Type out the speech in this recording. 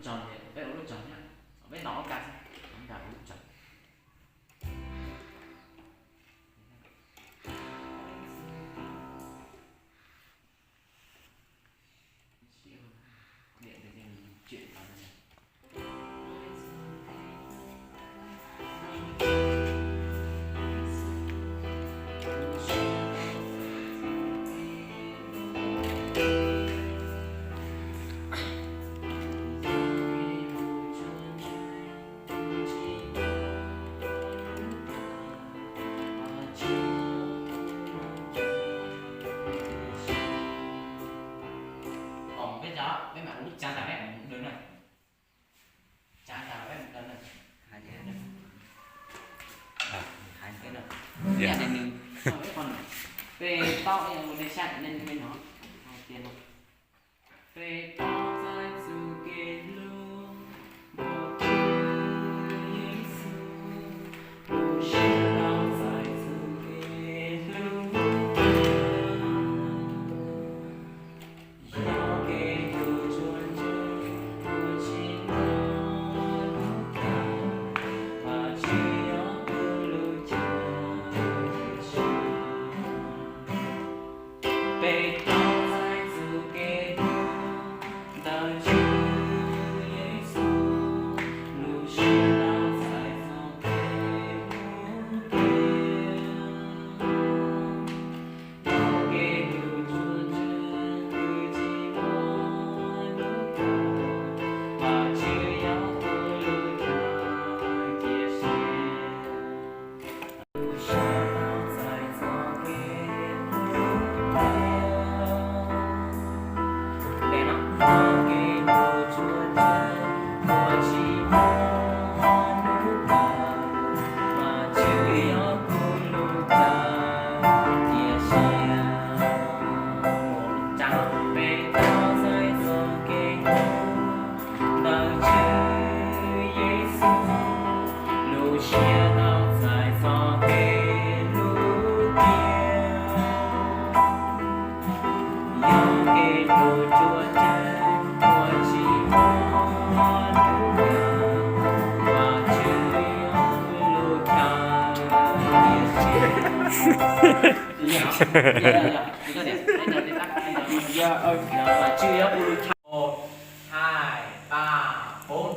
Peb ua lub tsog na, peb tos ob kas xwb, ob kas ua lub tsog. Peb mam ua lub tsav tas peb mus dawm na. Tsav tas peb mus dawm na. Peb taub ua nej sab nej me no. Peb taub txais txuj kev hlub, tus Tswv Yexus, lub siab tau txais txuj kev hlub. Yog kev hlub tsuas ntseeg, ua tsis muaj lub cav, Vajtswv yog kuv lub cav tiam sis. Peb tau txais txuj kev hlub ntawm Tswv Yexus, lub siab tau txais txoj kev hlub tiag. Yog kev hlub tsuas ntseeg, twb tsis muaj lub cav, Vajtswv yog kuv lub cav tiam sis. Ntawm Tswv Yexus, lub siab tau txais txoj kev hlub tiag. Yog kev hlub tsuas ntseeg, ua tsis muaj lub cav, Vajtswv yog kuv lub cav tiam sis. Vajtswv yog kuv lub cav. Hai, ba, bốn.